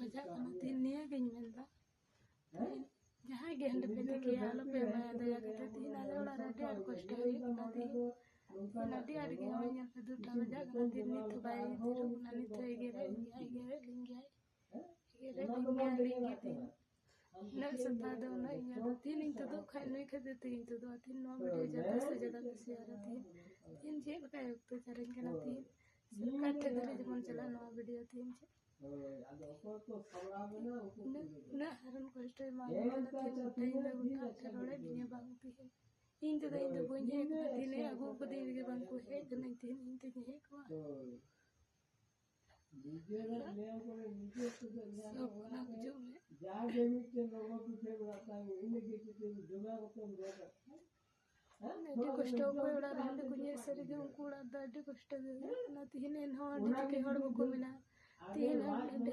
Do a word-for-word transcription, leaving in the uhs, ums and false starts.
ᱵᱟᱡᱟᱜ ᱠᱟᱱᱟ᱾ ᱛᱤᱦᱤᱧ ᱱᱤᱭᱟᱹ ᱜᱤᱧ ᱢᱮᱱᱫᱟ, ᱛᱤᱦᱤᱧ ᱡᱟᱦᱟᱸᱭ ᱜᱮ ᱦᱟᱺᱰᱤ ᱯᱮ ᱛᱤᱠᱤᱭᱟ, ᱟᱞᱚ ᱯᱮ ᱮᱢᱟᱭᱟ ᱫᱟᱭᱟ ᱠᱟᱛᱮ᱾ ᱛᱤᱦᱤᱧ ᱟᱞᱮ ᱚᱲᱟᱜ ᱨᱮ ᱟᱹᱰᱤ ᱟᱸᱴ ᱠᱚᱥᱴᱚ ᱦᱩᱭᱩᱜ ᱠᱟᱱᱟ᱾ ᱛᱤᱦᱤᱧ ᱛᱤᱦᱤᱧ ᱟᱹᱰᱤ ᱟᱸᱴ ᱜᱮ ᱱᱚᱜᱼᱚᱭ ᱧᱮᱞ ᱯᱮ, ᱫᱩᱴᱟ ᱵᱟᱡᱟᱜ ᱠᱟᱱᱟ᱾ ᱛᱤᱦᱤᱧ ᱱᱤᱛ ᱦᱚᱸ ᱵᱟᱭ ᱛᱷᱤᱨᱚᱜ ᱠᱟᱱᱟ, ᱱᱤᱛ ᱦᱚᱸ ᱮᱜᱮᱨᱮᱫ ᱞᱤᱧ ᱜᱮᱭᱟᱭ, ᱮᱜᱮᱨᱮᱫ ᱞᱤᱧ ᱜᱮᱭᱟᱭ, ᱮᱜᱮᱨᱮᱫ ᱞᱤᱧ ᱜᱮᱭᱟᱭ ᱟᱹᱞᱤᱧ ᱜᱮ ᱛᱤᱦᱤᱧ᱾ ᱩᱱᱟᱹᱜ ᱥᱟᱯᱷᱟ ᱫᱚ, ᱩᱱᱟᱹᱜ ᱤᱭᱟᱹ ᱫᱚ᱾ ᱛᱤᱦᱤᱧ ᱤᱧ ᱛᱩᱫᱩᱜ ᱠᱷᱟᱡ ᱱᱩᱭ ᱠᱷᱟᱹᱛᱤᱨ ᱛᱮᱜᱮᱧ ᱛᱩᱫᱩᱜᱼᱟ᱾ ᱛᱤᱦᱤᱧ ᱱᱚᱣᱟ ᱵᱷᱤᱰᱤᱭᱳ ᱡᱟᱫᱟ ᱥᱮ ᱡᱟᱫᱟ ᱠᱚ ᱥᱮᱭᱟᱨᱟ᱾ ᱛᱤᱦᱤᱧ, ᱛᱤᱦᱤᱧ ᱪᱮᱫ ᱞᱮᱠᱟᱭ ᱚᱠᱛᱚ ᱪᱟᱨᱤᱧ ᱠᱟᱱᱟ᱾ ᱛᱤᱦᱤᱧ ᱥᱚᱨᱠᱟᱨ ᱴᱷᱮᱱ ᱫᱷᱟᱹᱵᱤᱡ ᱡᱮᱢᱚᱱ ᱪᱟᱞᱟᱜ ᱱᱚᱣᱟ ᱵᱷᱤᱰᱤᱭᱳ᱾ ᱛᱤᱦᱤᱧ ᱪᱮᱫ ᱩᱱᱟᱹᱜ, ᱩᱱᱟᱹᱜ ᱦᱟᱨᱚᱱ ᱠᱚᱥᱴᱚᱭ ᱮᱢᱟ ᱞᱤᱧᱟ᱾ ᱛᱤᱦᱤᱧ ᱜᱚᱴᱟ ᱧᱤᱫᱟᱹ ᱜᱚᱴᱟ ᱟᱴᱮ ᱨᱚᱲᱮᱫ ᱞᱤᱧᱟ ᱵᱟᱝ ᱛᱤᱦᱤᱧ᱾ ᱤᱧ ᱛᱮᱫᱚ, ᱤᱧ ᱫᱚ ᱵᱟᱹᱧ ᱦᱮᱡ ᱠᱟᱱᱟ᱾ ᱛᱤᱦᱤᱧ ᱟᱹᱜᱩ ᱠᱟᱹᱫᱤᱧ ᱨᱮᱜᱮ ᱵᱟᱝ ᱠᱚ ᱦᱮᱡ ᱠᱟᱹᱱᱟᱹᱧ᱾ ᱛᱤᱦᱤᱧ ᱤᱧ ᱛᱮᱧ ᱦᱮᱡ ᱠᱚᱜᱼᱟ᱾ ᱥᱚᱠ ᱠᱟᱱᱟ, ᱵᱩᱡᱷᱟᱹᱣ ᱢᱮ᱾ ᱟᱹᱰᱤ ᱠᱚᱥᱴᱚ, ᱚᱠᱚᱭ ᱚᱲᱟᱜ ᱨᱮ ᱦᱟᱺᱰᱤ ᱠᱚ ᱧᱩᱭᱟ, ᱥᱟᱹᱨᱤᱜᱮ ᱩᱱᱠᱩ ᱚᱲᱟᱜ ᱫᱚ ᱟᱹᱰᱤ ᱠᱚᱥᱴᱚ ᱜᱮ ᱦᱩᱭᱩᱜ ᱠᱟᱱᱟ᱾ ᱛᱤᱦᱤᱧ ᱮᱱᱦᱚᱸ ᱦᱟᱺᱰᱤ ᱛᱤᱠᱤ ᱦᱚᱲ ᱵᱟᱠᱚ ᱢᱮᱱᱟ᱾ ᱛᱤᱦᱤᱧ ᱦᱟᱺᱰᱤ